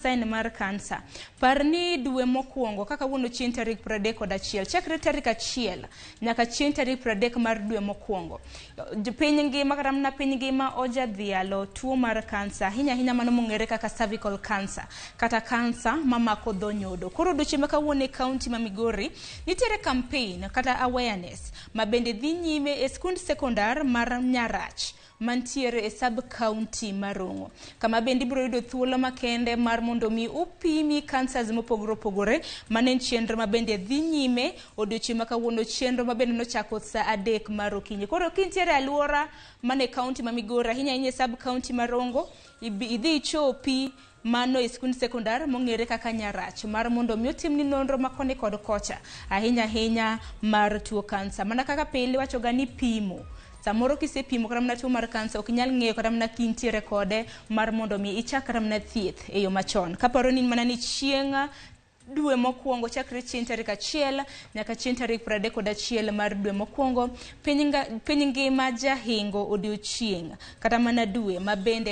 Sign mar kansa. Par ni dwe mokwongo kaka kawuono chieng' tarik 31, chakre tarik 1 nyaka chieng' tarik 30 mar dwe mokwongo. Piny ngima kata mana piny ngima ojadhialo tuo mar kansa, ahinya ahinya mano mong'ere kaka cervical cancer kata kansa mamako dho nyodo. Koro odiochieng' ma kawuono e kaunti ma Migori nitiere campaign kata awareness ma bende dhi nyime e skund sekondar mar Nyarach mantiere e sub county ma Rongo, kama bende ibiro yudo thuolo makende mar mondo mi upimi cancers mopogore opogore. Mano en chenro ma bende dhi nyime odiochieng' ma kawuono, chenro ma bende nochako saa 3 mar okinyi. Koro kintiere e alwora man e kaunti ma Migori, ahinya ahinya e sub county ma Rongo, idhi ichopi mano e skund sekondar mong'ere kaka Nyarach mar mondo mi otimni nonro ma koni kod kocha, ahinya ahinya mar tuo kansa. Mana kaka pile iwachoga ni pimo samoro kisepimo kata mana tuo mar kansa ok inyal ng'eyo kata mana kintiere kode mar mondo mi ichak kata mana thieth e yo machon. Kaparo ni mana ni chieng' dwe mokwongo chakre chieng' tarik 1 nyaka chieng' tarik 31 mar dwe mokwongo, piny ngima jahingo odiochieng' kata mana dwe ma bende